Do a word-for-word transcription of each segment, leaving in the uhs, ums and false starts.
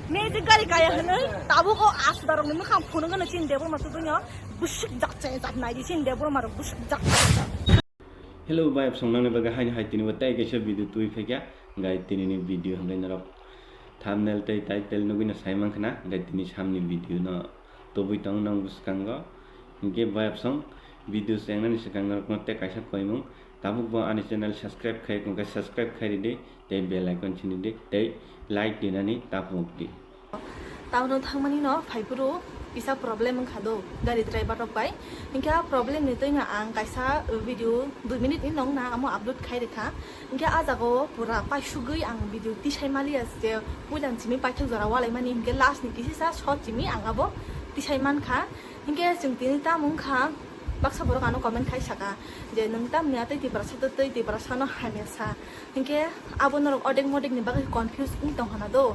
Magic gari kaya hwnwi tabuk o aswdarokni mwkhang phunuk hwnwi chini Debbarma tubunyo bwswk jak chaya jak naidi chini Debbarmarok bwswk jak chaya jak. Hello, bayap songnani bagwi haini hai tini bo tei kaisa video twi phaikha. Gai tini ni video hwnkhai norok thumbnail tei title nugwi no sai mankha na, gai tini samni video no tubui tong nang bwskango. Hinkhe bayap song video chengnani swkang norokno tei kaisa koimung, tabuk bo ani channel subscribe khai tongkha, subscribe khai ridi tei bell icon sini di tei like dinani tapung di. Town o thangmani no phaiphuru kisa problem wngkha do gari driver rok bai. Hinkhe a problem ni twino ang kaisa video dui minute ni nong na amo upload khai rikha. Hinkhe a jaga o pura paisugwi ang video tisai maliya je puilang simi paithak jora walaimani hinkhe last ni kisisa shot simi ang abo tisai mankha. Hinkhe chwng tini tamo wngkha baksa borok ano comment khai saka je nwng tamni atwi Tiprasa twi Tiprasa no hamya sa. Hinkhe abo norok odek modek ni bagwi confuse wng tongkha na do.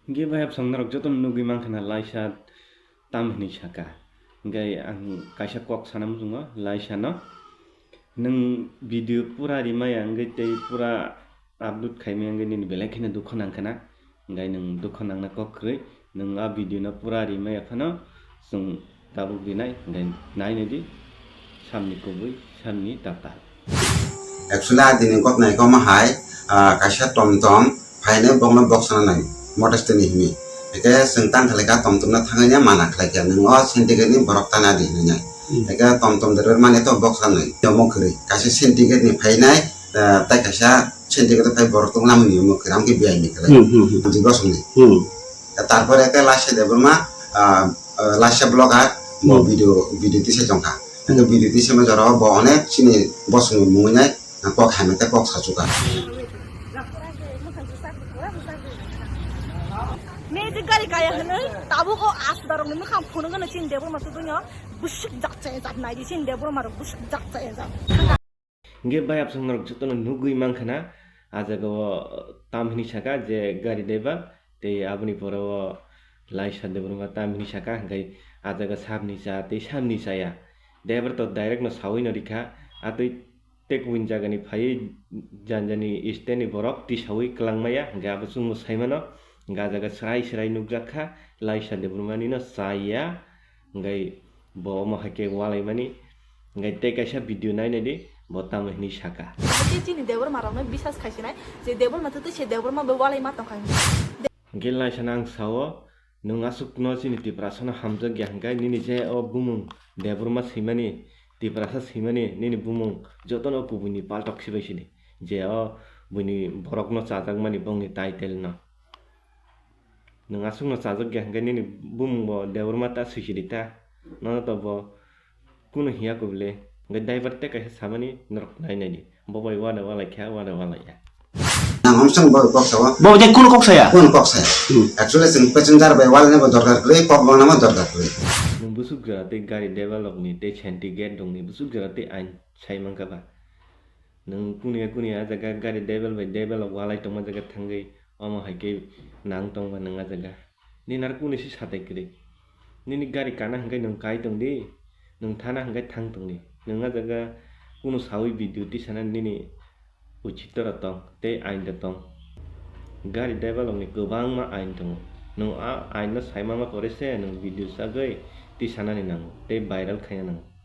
Hinkhe bayap song norok jotono nugwi mankha na laisa tam hinwi saka. Hinkhe ang kaisa kok sana muchungo laisa no. Nwng video pura rimaya wngwi tei pura upload khaimaya wngwi nini belai kheno dukho nangkha na. Hinkhe nwng dukho nangna kok kwrwi. Nwng a video no pura rimaya phano chwng tabuk rinai, hinkhe nai naidi samni kubui, samni tatal. Actually, a dini kok nai koma hai, ah, kaisa tom tom phainai bokno boksana nai, motor stand ni himi. Eke chwng tang khlai kha tom tom no thangwi nai mana khlai kha, nwng o syndicate ni borok tana di hinwi nai. Hmm. Eke tom tom driver mani to boksa nai, yomo kwrwi. Kaisa syndicate ni phainai, ah, tai kaisa syndicate phai borok tong nang yomo kwrwi, amke biyai ni khlai. Hmm, hmm, hmm. Di bosong ni. Hmm. Tarpore eke laisa Debbarma, ah, ah, laisa blogger, bo Hmm. video, video tisa chongkha. Eke Hmm. video tisa ma jora bo onek chini bosong ni mungwi nai. Kok hamya tei kok sachuka. Magic gari kaya hwnwi tabuk o aswdarokni mwkhang phunuk hwnwi chini Debbarma tubunyo bwswk jak chaya jak naidi chini Debbarmarok bwswk jak chaya jak. Hinkhe bayap song norok jotono nugwi mankha na, a jaga o tam hinwi saka je gari driver tei aboni pore o laisa Debbarma tam hinwi saka, hinkhe a jaga samni cha tei samni chaya. Driver to direct no sawi no rikha, atwi Tei kubun jagani phaiwi janjani stand ni borok tisawi kwlangmaya, hwnkhe abo chwngno saimano, hwnkhe ah jaga chwrai chwrai nukjak kha, laisa Debbarmani no chaya, hwnkhe bo omo hai khe walaimani, hwnkhe tei kaisa video nainai di, bo tamo hinwi saka. Tei chini Debbarma rokno bisas khaisinai, je Debbarma twi twi se Debbarma bai walaima tongkha hinwi. Hwnkhe laisano ang sao, nwng aswkno chini Tiprasano hamjakya hwnkhe nini je o bumung Debbarma swimani, Tiprasa swimani nini bumung jotono kubuini paltok sibai sidi. Je o buini borokno chajakmani bongni title no. Nwng aswkno chajakya hwnkhe nini bumung bo Debbarma ta swisidi ta. Nono to bo Kunu hiya kubule, hwnkhe driver tei kaisa samani norok nai naidi. Bo bai wada walai kha, wada walai ya. Nang omsong bo kok sawa. Bo je kunu kok saya? Kunu kok saya? Hmm. Actually, chwng passenger bai walai nabo dorkar kwrwi, kok bangna ma dorkar kwrwi. Nwng bwswk jora tei gari develop ni tei safety gate rokni bwswk jora tei ain sai mankha ba? Nwng kunu ya kunu ya ah jaga gari develop bai develop walai tongma jaga thangwi omo hai khe nang tongba nwng ah jaga. Nini aro kunu se satai kwrwi. Nini gari kana hwnkhe nwng kai tong di, nwng thana hwnkhe thang tong di. Nwng ah jaga kunu sawi video tisana nini uchit tora tong tei ain da tong. Gari develop ni kwbangma ain tongo. Nwng a ain no sai manma pore se nwng video chagwi tisanani nango tei viral khaina nango.